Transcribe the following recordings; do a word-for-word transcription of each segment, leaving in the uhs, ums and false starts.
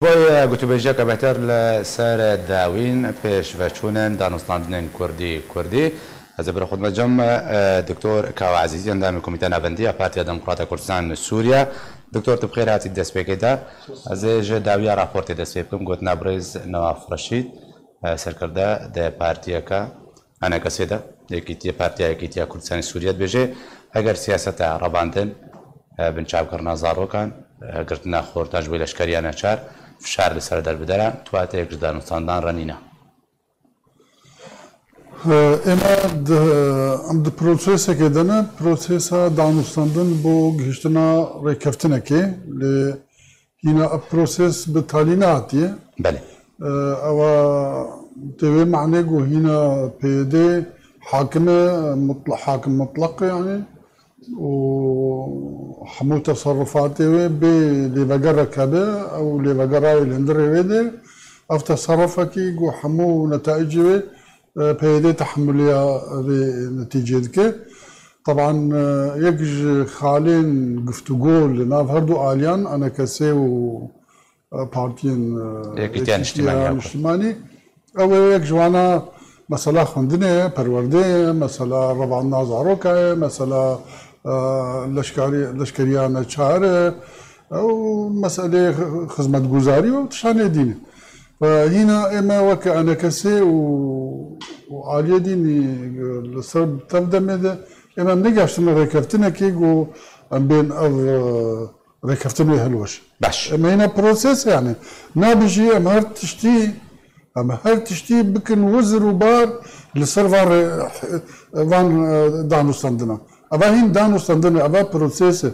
Boy gotûbêjiyeke bêhtir li ser dawîn pêşveçûnên danûstandinên kurdî kurdî. Ez ê bira xwe dime cem, e, Doktor Kawa Ezîzî, endamê Komîteya Navendî ya Partiya Demokrata Kurdistan li Sûriye. Doktor, tu bi xêr hatî destpêkê de. Ez ê ji dawiya raportê dest pê bikim. Gotina birêz Newaf Reşîd, e, serkirde di partiyeke ENKSê de, Yekîtiye, Partiya Yekîtiya Kurdistanê Sûriye dibêje, eger siyaseta revandin, e, binçavkirina zarokan, e, girtina xortan ji bo leşkeriya neçar, fişar li ser derbederan, tu wate yek ji danûstandan re nîne. Ême di, em di prosesekê de ne, prosesa danûstandin bo gihiştina rêkeftinekê, lê hîna ev proses bi talî nehatiye. Belê. Ewa tê wê manê ku hîna P Y D hakim e, mutla-, hakim mutlaq e yani. Û hemû teserrufatê wê bê lêvegerek hebe, ew lêvegerayê li hundirê wê de, ev teserrufekî ku hemû netaîcê wê, e, P Y D tehemûliya vê netîcê dike. Teban, e, yek ji xalên guftûgo li nav her du aliyan, ENKSê û, e, partiyên, e, Yekîtiya Yekîtiya Niştimanî ya Ewropa. Niştimanî, ew ê yek ji wana mesela xwendinê ye, perwerdê ye, mesela revandina zaroka ye, mesela, e, leşkarî-, leşkeriya neçar e, ew meseleyê xi-, xizmetguzarî û tişanê dînî. Ve hîna ême weke ENKSê û, û aliyê dînî, e, li ser tev demê de ême em negeştine rêkeftinekê ku em bên ev, e, rêkeftin wê hilweş. Baş. Em hîna proses yani. Nabijî em her tiştî, em her tiştî bikin wizir û bar li ser van rê-, van, e, danûstandina. Eva hîn danûstandin e, eva proses e.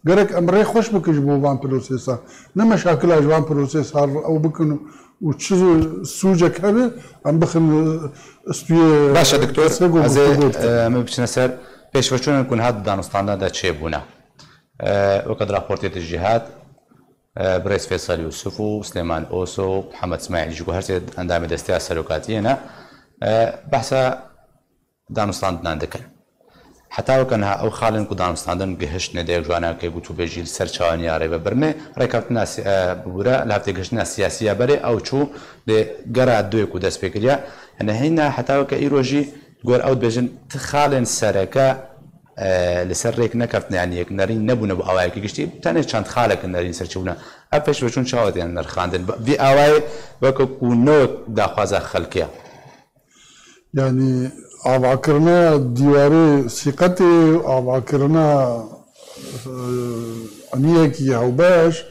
Gerek em rê xweş bikin ji bo van prosesa. Ne meşakila ji van prosesa re ew bikin û çi sûcek hebe, em bixin, e, stûyê Baş e, Doktor, kesê ku ez ê, guftûgo dikin. E, em ê biçine ser pêşveçûnên ku niha di danûstandina de çêbûne. E, weke di raportê de jî hat, e, birêz Feysel Yûsif û Silêman Oso û Mihemed Smaîl jî ku her sê endamê Desteya Serokatiyê ne, e, behsa danûstandinan dikin. Heta weke niha ew xalên ku danûstandin gihiştine dê, ji wana ke gotûbêjî li ser çawaniya rêvebirinê, rêkeftina si-, e, bibûre li hevdê gihiştina siyasî ya berê ew çû lê gera duyê ku dest pê kiriye. Yani hîna heta weke îro jî gor ew dibêjin ti xalên sereke, e, li ser rêk nekeftine, yani yek nerîn nebûne bi awayekî giştî, tenê çend xalek nerîn ser çi bûne. Ev pêşveçûn çawa tên nirxandin? Vî awayê weke ku ne wek daxwaza xelkê ye. Yani avakirina dîwarê sîqetê, avakirina, e, eniyekî hewbeş,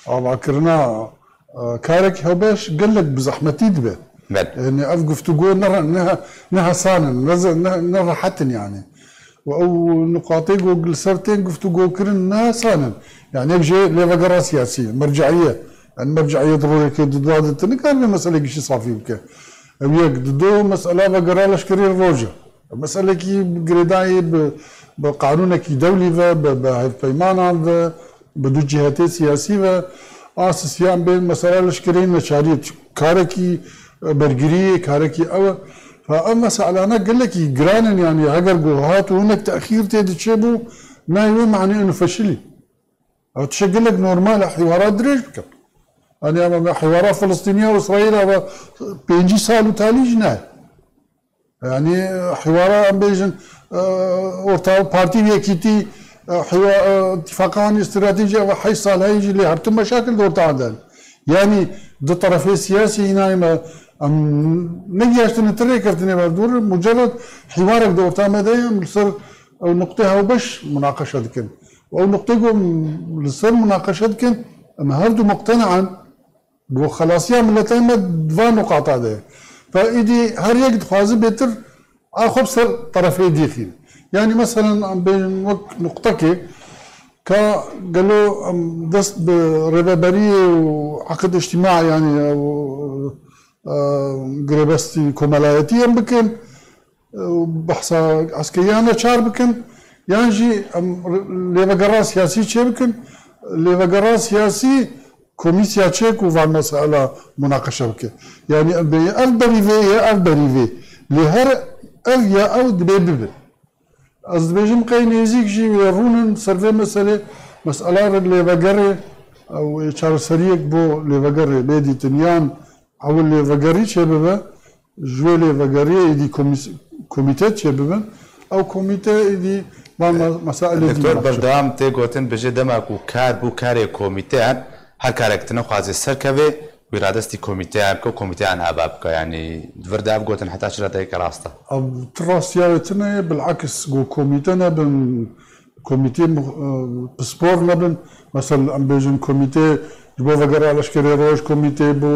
avakirina, e, karekî hewbeş gelek bi zehmetî dibe. Belê. Yani ev guftûgo ne re-, ne, ne hesan in, ne ze-, ne, ne rehet in yani. Û ew nuqatê ku li ser tên guftûgokirin ne hesan in. Yani yek jê lêvegera siyasî, merceiyê. Yani merceiyê di rojekê di dua de tu nikarî vê meselê gişî safî bike. Ew yek, di do, mesela vegera leşkerê roj e. Meselekî girêdayî bi, bi qanûnekî dewlî ve, bi, bi hevpeymanan ve, bi du cihetê siyasî ve, a sisiyan bên mesela leşkerê neçariyê, karekî, e, bergiriyê, karekî ew e. Fa ev meselane gelekî giran in, yani heger ku hat û hinek texîr tê de çêbû, nayê wê manê û feşilî. Ev tişe gelek normal e, hîwara dirêj bikin. Hani ama me hîwara Filistîniya û Îsraîla ve pêncî sal û talî jî ne. Yani hîwara em bêjin, e, orta partî yekîtî, e, hîwa-, e, îtîfaqan stratejî ve heşt sal heyî jî lê her tim meşakil di orta de. Yani di terefê siyasî hînayê me em negihaştine ti rêkeftinê ve dûr, mucerred hîwarek di orta me de ye, em li ser ew nuqtê hewbeş munaqeşe dikin. Û ew nuqtê ku em li ser munaqeşe dikin, em her du muqtenean ku xelasiya miletê me di van nuqata de ye. Ve îdî her yek dixwaze bêtir a xwe bi ser terefê dî xîne. Yani meselen em bên wek nuqtekê ka gelo em dest bi rêveberiyê û eqid îctîma yani ew, e, girêbestî komelayetî em bikin, û behsa eskeriya neçar bikin, yan jî em lêvegera siyasî çê bikin, lêvegera siyasî komîsya çêk û van mesela munaqeşe bike. Yani em bê ev berî vê ye, ev berî vê. Lê her ev ya ew dibê bibe. Ez dibêjim qey nêzîk jî wê rûnin ser vê meselê, mesela lêvegerê Ew ê çareseriyek bo lêvegerê bê dîtin, yan ew lêvegerî çêbibe, ji wê lêvegeriyê êdî komîs-, komîte çêbibin, ew komîte êdî van me-, mesailê dî Doktor, berdewam tê gotin, bijê dema ku kar bû karê komîteyan, her karek tu nexwazê serkevê, wî radestî komîteyan bike û komîteyan ava bike. Yanî, di vir de ev gotin heta çi radeyeke rast e? Ev ti rastiya wê tune ye, bilakis, ku komîte nebin, komîtê mix-, e, pispor nebin. Mesela, em bêjin komîtê ji bo vegera leşkerê roj, komîtê bo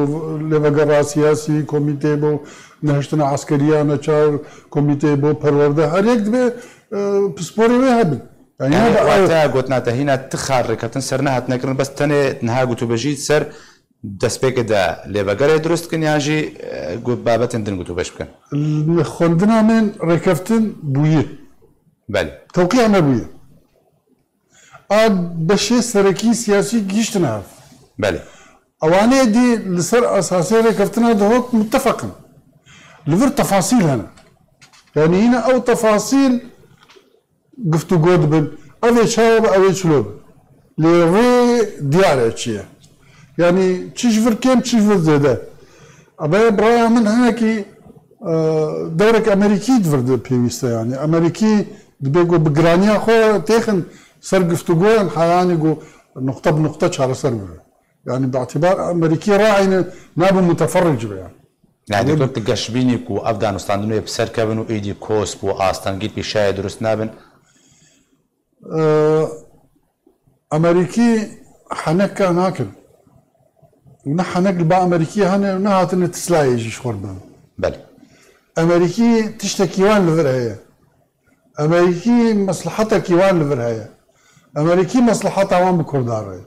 lêvegera siyasî, komîtê bo nehiştina eskeriya neçar, komîtê bo perwerde. Her yek dibe, e, pisporê wê hebin. Yani, Yanî, nebe ew wateya gotina te hîna ti xar rêkeftin ser nehatine kirin, bes tenê niha gotûbêjî ser destpêkê de lêvegerê dirust dikin, yan jî, e, got-, babetên din gotûbêj bikin? Li xwendina min rêkeftin bûye. Belê. Tewqîya me bûye. A beşê serekî siyasî gihiştine hev. Belê. Ewanê dî li ser esasê rêkeftina dihok mutefeq in. Li vir tefasîl hene. Yanî hîna ew tefasîl guftûgo dibin. Ev ê çawa be, ew ê çilo be. Lê rê diyar e çi ye. Yanî çi ji vir kêm, çi ji vir zêde. Ebe bi raya min hinekî, e, dewrek Amerîkî di vir de pêwîst e yanî. Amerîkî dibe ku bi giraniya xwe têxin ser guftûgoyan heyanî ku nuqte bi nuqte çareser bibe. Yanî bi îtibar Amerîkî rayîne nabe muteferric be yanî. Yani, Doktor, tu geşbînî ku ev danûstandinê bi ser kevin û êdî kosp û astengî pêşayê dirust nabin? Ee, Amerîkî heneka nakin. Û ne henek li ba Amerîkî hene û nehatine tislayê jî ji xwe bibin. Belê. Amerîkî tiştekî wan li vir heye. Amerîkî meslehetekî wan li vir heye. Amerîkî mesleheta wan bi Kurdan re ye.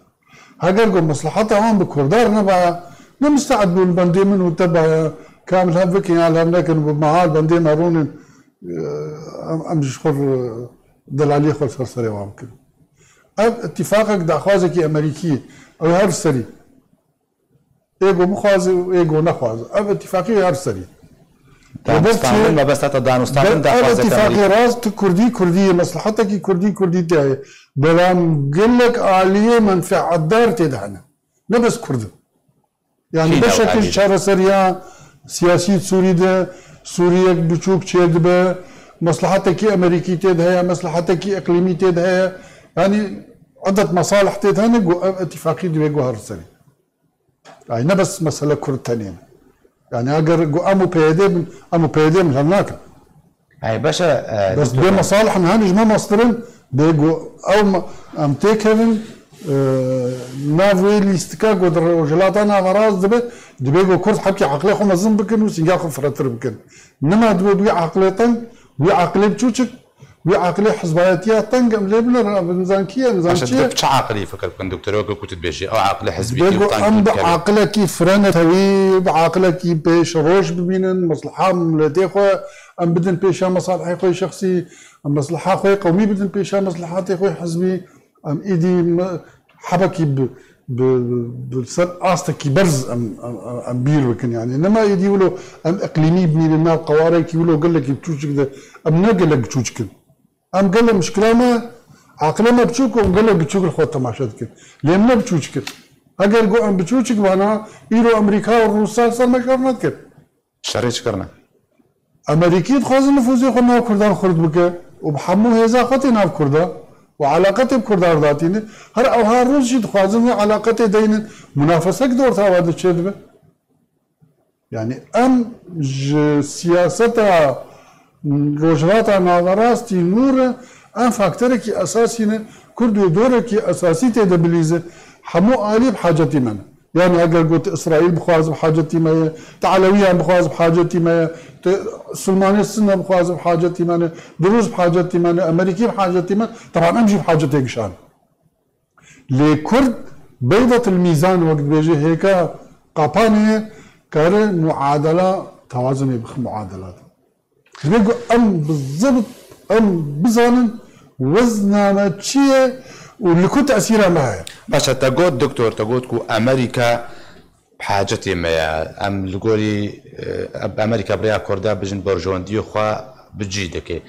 Heger ku mesleheta wan bi Kurdan re nebaya, ne misteed bûn bendê min û te baya, ka em li hev bikin ya li hev nekin, bi mehal bendê me rûnin, em, em ji xwe re delaliyê xwe li ser serê wan bikin. Ev îtîfaqek daxwazekî Amerîkî ye. Ew her serî. Ê ku bixwaze û ê ku nexwaze. Ev îtîfaqî her serî. Danûstandin, Ber çi? mebesta te danûstandin Ber ev daxwazeke îtîfaqî Amerîkî. rast tu Kurdî, Kurdî ye, mesleheteke Kurdî, Kurdî te ye. Belam gelek aliyê menfeetdar tê de hene. Ne bes Kurd in. Yani Kî beşekî navdar çareseriya siyasî Sûrî de, Sûriyek biçûk çê dibe, mesleheteke Amerîkî tê de heye, mesleheteke iqlîmî tê de heye. Yani edet mesalih tê de hene, ku ev îtîfaqî divê ku her serî. Ay ne bes mesele Kurd tenê ne. Yani eger ku em û P Y D bin, em û P Y D min hev nakin. Ay beşe, e, Bes Doktor bê Can. Mesalih niha ji me mastirin, bê ku ew me-, em têkevin, e, nav wê lîstika ku di Rojhilata Naverast dibe, dibê ku Kurd hepkî aqilê xwe mezin bikin û sînga xwe firehtir bikin. Nima dibe wî aqilê teng, wî aqilê biçûçik, Wî aqilê hizbayetiya teng em lê binêrin, em nizan kî ye, nizan Baş çi e, ye. Bi çi aqilî fikir bikin, doktor? Weke ku tu dibêjî, ew aqilê hizbî Dibê ku em bi aqilekî pêşeroj bibînin, mesleha miletê xwe em bidin pêşa mesalihê xwe yê şexsî, em mesleha xwe yê qewmî bidin pêşa meslehatê xwe yê hizbî. Em êdî me-, hebekî bi, bi, bi ser astekî berz em, em, em, em bîr bikin. Yani nema êdî wilo em iqlîmî bimînin nav qewarekî wilo gelekî biçûçik de, em ne gelek biçûçik in. Em gelek mişkila me, aqilê me biçûk û em gelek biçûk li xwe temaşe dikin. Lê em ne biçûçik in. Eger ku em biçûçik bana, îro Amerîka û Rûsya ser me şer nedikin. Şerê çi kirine? Amerîkî dixwazin nifûzê xwe nav Kurdan xurt bike û bi hemû hêza xwe tê nav Kurda û eleqetê bi Kurdan re datîne. Her ewha Rûs jî dixwazin wê eleqetê deynin. Munafesek di orta we de çêdibe. Yani em ji siyaseta Rojhilata Naverastî nû re em faktorekî esasî ne. Kurd wê dorekî esasî tê de bilîze. Hemû alî bi hacetî me ne. Yani eger got Îsraîl bixwaze bi hacetî me ye, te Elewiyan bixwaze bi hacetî me ye, te Silmanê Sinne bixwaze bi hacetî me ne, Dirûz bi hacetî me ne, Amerîkî bi hacetî me, teban em jî bi hacetê gişan. Lê Kurd beydatil mîzan wek dibêje hêka qapanê ye, kare muadela tewazunê bix muadelat. Divê ku em bi zibt, em bizanin wezna me çi ye û li ku tesîra me heye. Baş e, te got doktor, te got ku Amerîka bi hacetê me ye. Em li gorî, e, Amerîka bi rêya Kurda bijin berjewendiyê xwe bi cî dike.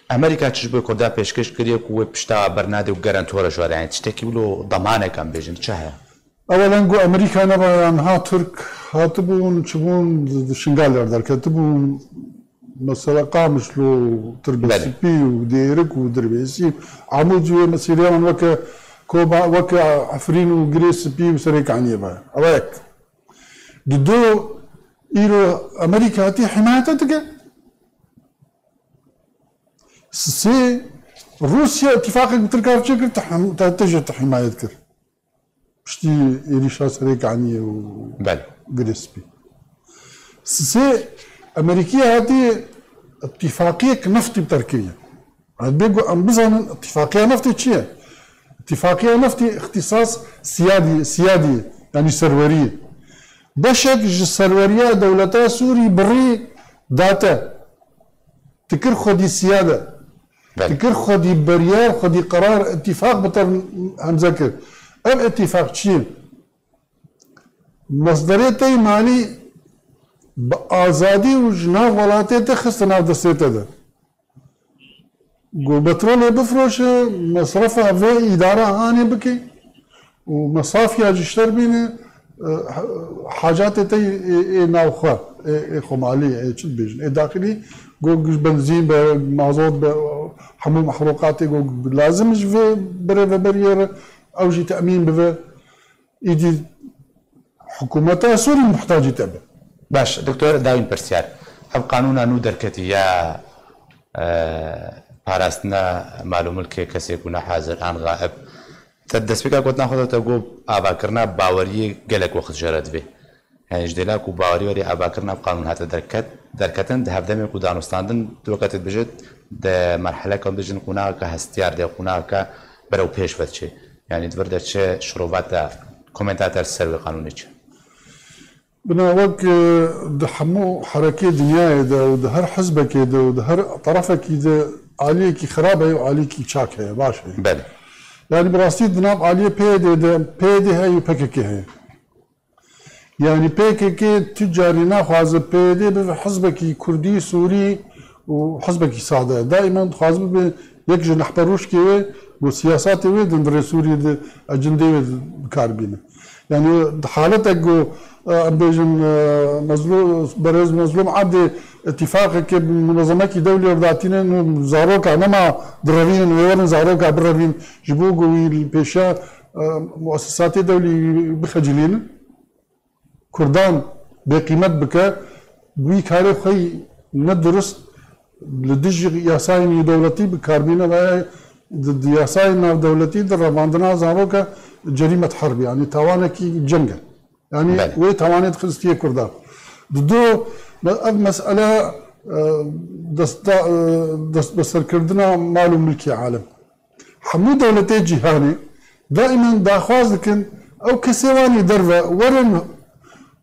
Amerîka çi ji bo Kurda pêşkêş kiriye ku wê pişta bernade û gerentore ji we re? Yani tiştekî wilo demanek em bêjin çi heye? Ewelen ku Amerîka neba ya niha Tirk hatibûn, çibûn, di, di Şingalê re derketibûn. Mesela Qamişlo, Tirbê Belê. Spî û Dêrik û Dirbêsî, Amûd jî wê mesîreyan weke Koba, weke Efrîn û Girê Spî û Serê Kaniyê be. Ew yek. Di do îro Amerîka hatî himayete dike. Sisê Rûsya îtîfaqek bi Tirka re çêkir, te hem-, te, te jî te himayet kir. Piştî êrîşa Serê Kaniyê û Belê. Girê Spî. Sisê Amerîkî hatî îtîfaqiyek neftî bi ter kiriye. Ez bê ku em bizanin îtîfaqiya neftê çi ye? Îtîfaqiya neftê îxtîsas siyadî, siyadî, yanî serwerî. Beşek ji serweriya dewleta Sûrî birî date. Dikir xwedî siyade. Belê. Dikir xwedî beryer, xwedî qerar, îtîfaq bi te hemze kir. Ev îtîfaq çi ye? Mesderê te yê malî bi azadî û ji nav welatê te xiste nav destê te de. Ku petrolê bifroşe, mesrefa vê îdara hanê bike û mesafiya ji şer bîne, e, hacatê te yê, ê, ê navxwe, ê, ê xwemalî, ê çi dibêjin, ê daxilî, ku ji benzîn be, mazot be, hemû mehruqatê ku lazim ji vê birêveberiyê re ew jî temîn bibe. Îdî hikûmeta Sûrî muhtacî te be. Baş, doktor, dawîn pirsyar. Ev qanûna nû derketî ya, e, parastina mal û milkê kesê ku ne hazir an xaib. Te destpêka gotina xwe de te got avakirina baweriyê gelek wext jê re divê. Yani ji dêla ku bawerî werî avakirina ev qanûn hate derket, derketin di hevdemê ku danûstandin di weketê dibêjit di merheleke bêjin qûnaxeke hestiyar de, qûnaxeke berew pêş ve diçe. Yani di vir de çi şirova te, komenta te ser wê qanûnê çi? Bina wek, e, di hemû herekê dinyayê de û di her hizbekê de û di her terefekî de aliyekî xirab heye û aliyekî çak heye, baş heye. Belê. Yani bi rastî di nav aliyê P Y D de P Y D heye û P K K heye. Yani P K K tu carî naxwaze P Y D bibe hizbekî Kurdî, Sûrî û hizbekî sade. Daîman dixwaze bibe yek ji nehperûşkê wê û siyasatê wê di hundirê Sûriyê de ecindê wê bi kar bîne. Yani di haletek ku, e, em bêjin, e, Mezlû-, berêz Mezlûm Ebdê îtîfaqeke bi munezemekî dewlê re datînin û zaroka nema direvînin, wê werin zaroka birevîn ji bo ku wî li pêşiya, e, muesesatê dewlî bixecilînin. Kurdan bêqîmet bike, wî karê xwe yî ne durist li dijî yasayên navdewletî bi kar bîne ve di, di yasayên navdewletî di revandina zaroke cerîmet herbî, yanî tawanekî ceng e. Yanî Belê. Wê tawanê dixin stiyê Kurdan. Di do me-, ev mesele, e, desta-, e, destbeserkirina mal û milkê alem. Hemû dewletê cîhanê daîmen daxwaz dikin, ew kesê wan ê derve werin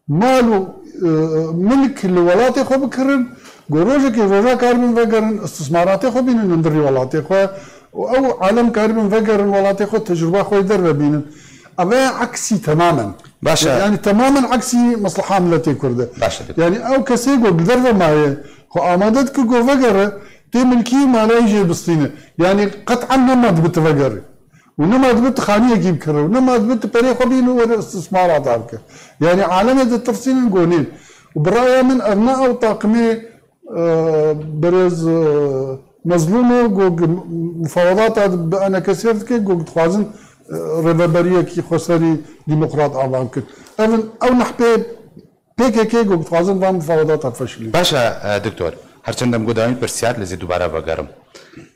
mal û, e, milk li welatê xwe bikirin, ku rojekê roja karibin vegerin, istismaratê xwe bînin hundirî welatê xwe û ew alem karibin vegerin welatê xwe, tecrûba xwe yê derve bînin. Ev e eksî temamen. Baş e. Yani temamen eksî mesleha miletê Kurd e. Baş e. Yani ew kesê ku li derve maye, xwe amade dike ku vegere, tê milkî û malê jê bistîne. Yani qet'en nema dibe tu vegerî. Û nema dibe tu xaniyekî bikire. Û nema dibe tu perê xwe bîne û were istismarata bike. Yani alemê ditirsînin gonîn. Û bi raya min ev ne ew taqimê, e, berêz, e, Mezlûm e, ku mufawedata bi enekesêr dike, ku dixwazin, e, rêveberiyekî xweserî demokrat ava bikin. Ev in, ew nehpê P K K ku dixwazin van mufawedata bifeşilînin. Baş e, e, doktor. Her çend em got dawîn pirsiyar, lê zî dubare vegerim.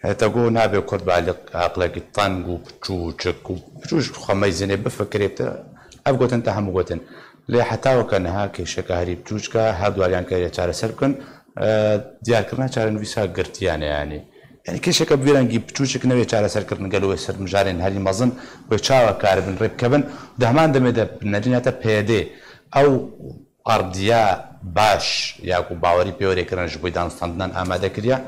E, te got nabe Kurd bi aqlek-, aqlekî teng û piçûçik û piçûçik xwe meyzînê bifikirê te. Ev gotin te hemû gotin. Lê heta weke niha kêşeke herî piçûçik e, her du aliyan kariye çareser bikin. E, diyarkirina çarenivîsa girtiyan e yanî. Yanî kêşeke bi vî rengî piçûçik newê çareserkirin gelo wê ser mijarên herî mezin wê çawa karibin rê bikevin. Di heman demê de bi nerîna te P Y D ew ardiya baş ya ku bawerî pê were kirin ji bo danûstandinan amade kiriya.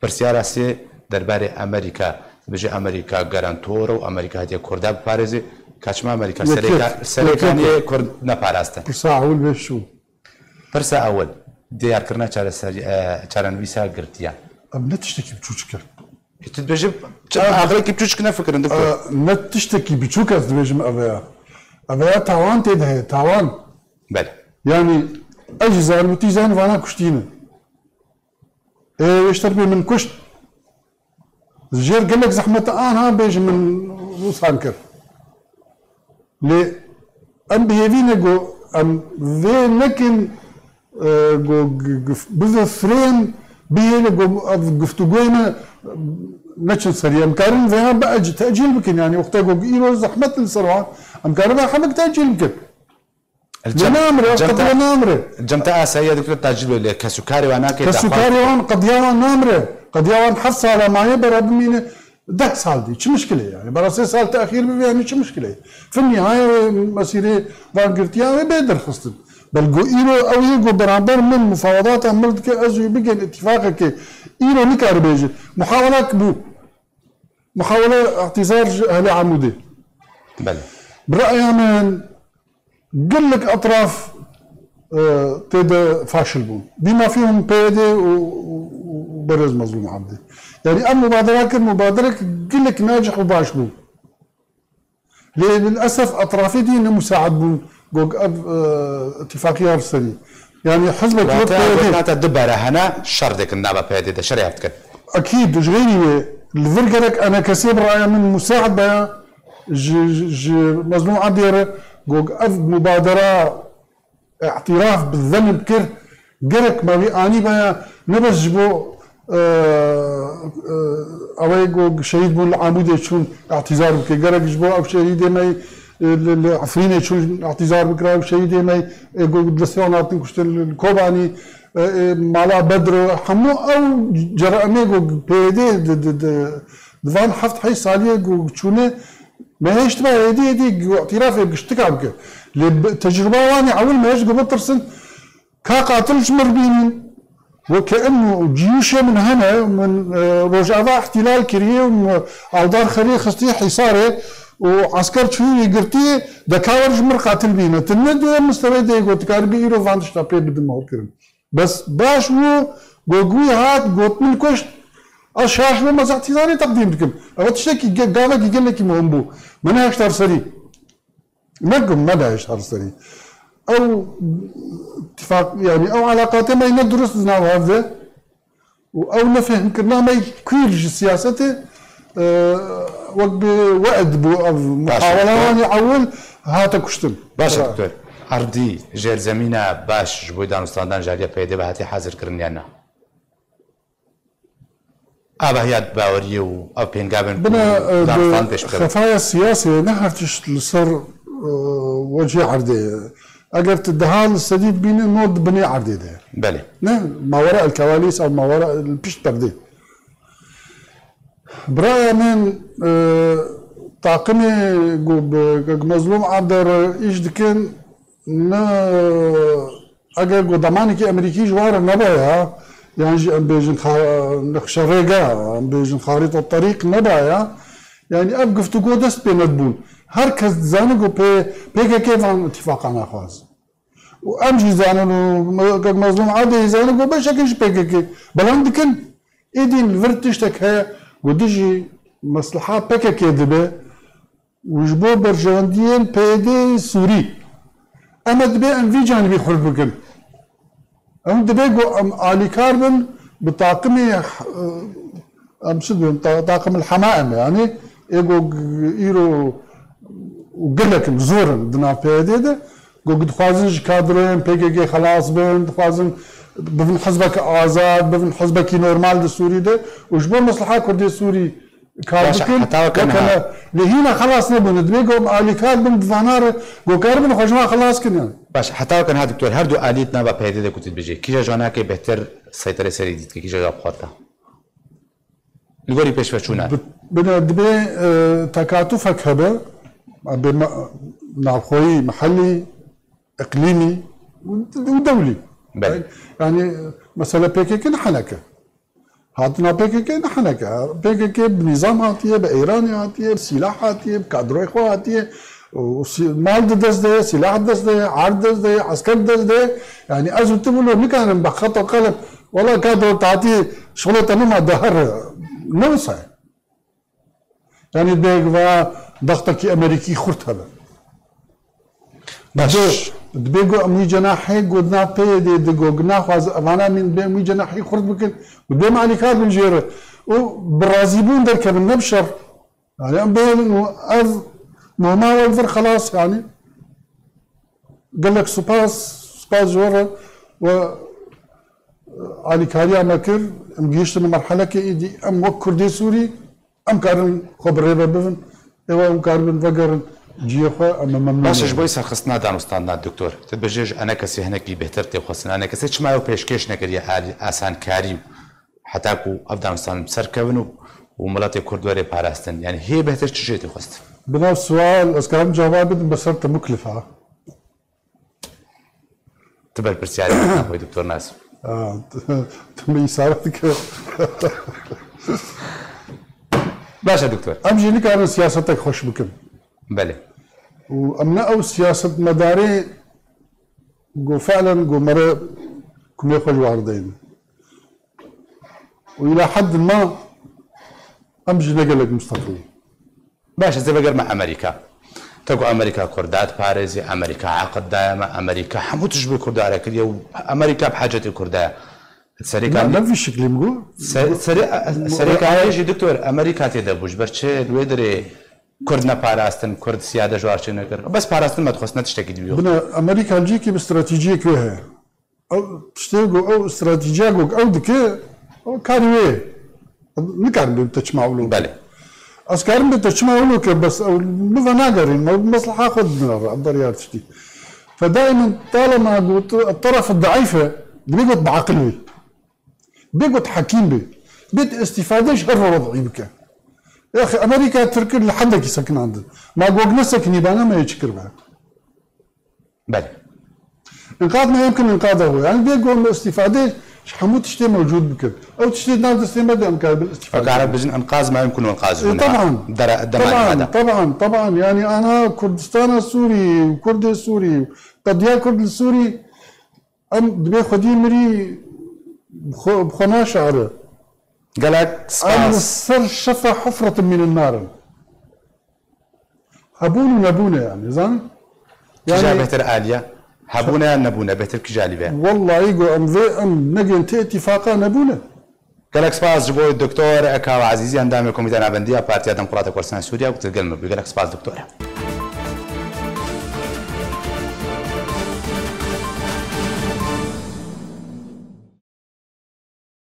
Pirsiyara sê derbarê Amerîka, dibêje Amerîka garantor e û Amerîka hatiye Kurda biparêzê. Ka çima Amerîka Yek, yek, Serêka-, yek, yek. Serêkaniyê Kurd neparastî? Pirsa ewil vê şû. Pirsa ewil, diyarkirina çareser-, e, çarenivîsa girtiyan. Em ne tiştekî biçûçik e. E, tu dibêjî, çi Ev aqilekî biçûçik nefikirin, doktor? E, ne tiştekî biçûk ez dibêjim ev e ya. Ev ya tawan tê de heye, tawan. Belê. Yanî ez jî zanim û tî zanim vana kuştî ne. Ê wê ji terpê min kuşt. Jêr gelek zehmet anha bêjin min wisa kir. Lê em bi hêvî ne ku em vê nekin, e, ku g-, g-, bibe firên, bihêle ku ev guftûgoyê me neçin serî. Em karin vêya bi ec-, tecîl bikin. Yanî wextê ku îro zehmet li ser wan, em karin vê hemik tecîl bikin. Lê namire, qediya namire. Cem te asayiya diktir tacîl be lê kesûkarê wan nake. Kesûkarê wan qediya wan namire. Qediya wan heft sala maye bera bimîne deh sal dî. Çi mişkile yani? Bera sê sal te'xîr bibe yani çi mişkile? Fi nihayê mesîrê van girtiya wê bê derxistin. Belgo îro ew yê ku beramber min mufawedata min dike ez wî bigên îtîfaqekê. Îro nikare bêje. Muhawelak bû. Muhawele îtîzar ji ehlê Amûdê. Belê. Bi ra'ya min gelek etraf, e, tê de faşil bûn. Bima fîhum P Y D û, û, û berêz Mezlûm Abdî. Yani ev mubadera kir, mubaderek gelek nacih û baş bû. Lê lilesef etrafê dî ne musaid bûn. Gog ev, e, îtîfaqiya serî. Yani hizbek wek P Y D. Wate du bere hene, şer dikin nava P Y D de, şerê hev dikin. Ekîd, ji xeyrî wê, li vir gerek enekesê bi raya min musaid be ya, ji, ji, ji Mezlûm Abdiyê re, gog ev mubadera îtiraf bi zelm kir, gerek me wî anî be ya, ne bes ji bo, e, e, ew ê ku şehîd bûn li Amûdê çûn îtîzar bike, gerek ji bo ew şehîdê me, e, li, li Efrînê çûn îtîzar bikira, ew şehîdê me, ê ku li destê wan hatin kuştin li, li Kobanî, e, e, mala Bedro, hemû ew ceramê ku P Y D di, di, di, di van heft heyş saliyê ku çûne, me hêşt be êdî, êdî ku îtirafê giştika bike. Lê bi, tecrûba wan ê ewil me hêşt ku bitirsin, ka qatil ji mir bînin. Weke inu ciyûşê min hene, min, e, Rojava îhtîlal kiriye û min Aldar Xelîl xistiye Hîsarê û esker çûyî wî girtiye, de ka wer ji mir qatil bîne. Tu ne di wê mistewê de yê ku tu karibî îro van tişta pê bidin mehûrkirin. Bes baş bû, got wî hat, got min kuşt. Ez şaş bûm, ez îhtîzarê teqdîm dikim. Ev tiştekî ge-, gavekî gelekî muhim bû. Me nehişt ser serî. Ne ku me nehişt ser serî. Ew îtîfaq, yani ew elaqatê me ne durust di nav hev de û ew nefehmkirina me kûr ji siyasetê, e, wek bi we'd bû ev. Baş e. Muhawela wan ê ewil hate kuştin. Baş e, Bira. Doktor. Erdî, jêrzemîna baş ji bo danûstandana ji aliyê P Y D ve hatiye hazirkirin yan na? Avahiya baweriyê û ev pêngavên ku Bina, e, danûstan pêş bikevin. Xefaya siyasê ne her tişt li ser, e, wecihê erdê ye. Eger tu deha li sedî bibînî, nod di binê erdê de ye. Belê. Ne mawera el kevalîs ew mawera li pişt perdê. Bi raya min, e, taqimê ku bi, ku Mezlûm Abde re îş dikin, ne, eger ku demanekî Amerîkî ji wan re nebaya, yan jî em bêjin xa-, nexşe rêga, em bêjin xarîta terîq nebaya, yani ev guftûgo dest pê nedibûn. Her kes dizane ku pê, P K K van îtîfaqa naxwaz. Û em jî zanin û me-, kek Mezlûm Adê jî zanin ku beşekî ji P K K beland dikin. Êdî li vir tiştek heye ku dijî mesleha P K K dibe û ji bo berjewendiyên P Y D Sûrî. Em ê dibe em vî canibî xurt bikin. Em dibe ku em alîkar bin bi taqimê, eh, em çi dibin, ta-, taqim el hemaim e, yanî ê ku g-, îro û gelek in, zor in di nav P Y D de, ku dixwazin ji kadroyên P K K xelas bin, dixwazin bibin hizbeke azad, bibin hizbekî normal di Sûrî de û ji bo mesleha Kurdê Sûrî kar Baş, bikin, heta weke niha. Lê hîna xelas nebûne. Dibê ku em alîkar bin bi vana re, ku karibin xwe ji van xelas kin yani. Baş, heta weke niha doktor, her du aliyê di nava P Y D de ku tu dibêjî, kîja ji wan nake bêhtir seyterê serê dî dike, kîja ji wan bi xwe dida? Li gorî pêşveçûna. Bi-, bine, dibê, e, tekatufek hebe, bê me-, navxweyî, mehellî, iqlîmî û, û dewlî. Belê. Yani, mesela P K K ne heneke. Hatina P K K ne heneke. P K K bi nîzam hatiye, bi Îranê hatiye, bi sîlah hatiye, bi kadroyê xwe hatiye. Û sî-, mal di dest de ye, sîlah di dest de ye, erd di dest de ye, esker di dest de ye. Yani ez û tu wilo nikarin bi xeta qelem, wela kadro te hatiye, şixulê te nima de her ne wisa ye. Yani bêg va daxtekî Amerîkî xurt hebe. Baş. Dibê ku em wî cenahê ku nav P Y D'ê digo, ku naxwaze evana min dibê em wî cenahî xurt bikin, û dibê em alîkar bin jê re. Û bi razîbûn derkevin, ne bi şer. Yani em bêhêlin û ev muhma we li vir xelas yani. Gelek spas, spas ji we re we alîkariya me kir. Em gihiştin merhelekê êdî em wek Kurdê Sûrî em karin xwe bi rê ve bibin. Êwa em karibin vegerin cihê xwe, em ê memnûn Baş e, ji nebin. Bo serxistina danûstandina doktor, tu dibêjê ji enekesê hinekî bêhtir tê xwestin. Enekesê çima ew pêşkêş nekiriye alî asankarî heta ku ev danûstan bi ser kevin û, û miletê Kurd were parastin? Yani hê bêhtir çi jê tê xwest? Bi nav sual, ez karim cevabê bidim, be ser te muklif ha. Tu berpirsiyarê xwe doktor Nas. Ah, tu me îsare dike. Baş e doktor. Em jî nikarin siyasetek xweş bikin. Belê. Û em ne ew siyasetmedarê ku fi'len ku mere kumê xwe ji war deyin. Û îla heddin ma em jî ne gelek musteqil. Baş e, ez ê vegerime Amerîka. Te ku Amerîka Kurda diparêzî, Amerîka eqid daye me, Amerîka hemû tişt ji bo Kurda re kiriye û Amerîka bi hacetê Kurda ye. Serê Ne, kanî ne vî şiklî min got. Ser-, serê, serê kanî jî doktor Amerîka tê de bû. Ji ber çi li wê dirê Kurd neparastin, Kurd siyade ji war çê nekir. Bes parastin me dixwest, ne tiştekî dibî. Bine, Amerîka cîkî bi stratejiyek wê heye. Ew tiştê ku ew stratîjiya ku ew dike, ew karê wê ye. Nikarin bê te çima wilo. Belê. Ez karim bê te çima wilo ke, bes ew bi ve nagerîn, ew mesleha xwe didin re, ev derya tiştî. Fe daimen talema ku tu, teref daîf e, dibê ku tu bi aqil bî. Bê ku tu hekîm bî. Bê tu îstîfade ji her wedî bike. Yaxe Amerîka Tirk li hedekî sekinandin. Ma gog nesekinî bana me yê çi kiribe? Belê. Înqaz me yemkin înqaza xwe. Yani bê ku em îstîfade ji hemû tiştê mewcûd bikin. Ew tiştê nav destê me de em karibin îstîfade Fekara bikin. Bijin înqaz me yemkin înqaz E, hûn. Taban. Dere-, demanî Taban, me de. Taban, taban. Yani ana Kurdistana Sûrî, Kurdê Sûrî, qediya Kurd li Sûrî, em dibê xwedî mirî bi xwe, bi xwe naşare. Gelek Em li spas. Ser şefa hufretin mînin narin. Hebûn û nebûn e yani, zanî? Kîja Yani bêhtir aliye? Hebûn e yan nebûn e? Bêhtir kîja alî ve? Wellahî go em vê, em negên tê îtîfaqa nebûn e. Gelek spas ji bo Doktor Ekaw Ezîzî, endamê Komîteya Navendî ya Partiya Demokrata Kurdistan Sûriye, ku tu gel me bû. Gelek spas, Doktor.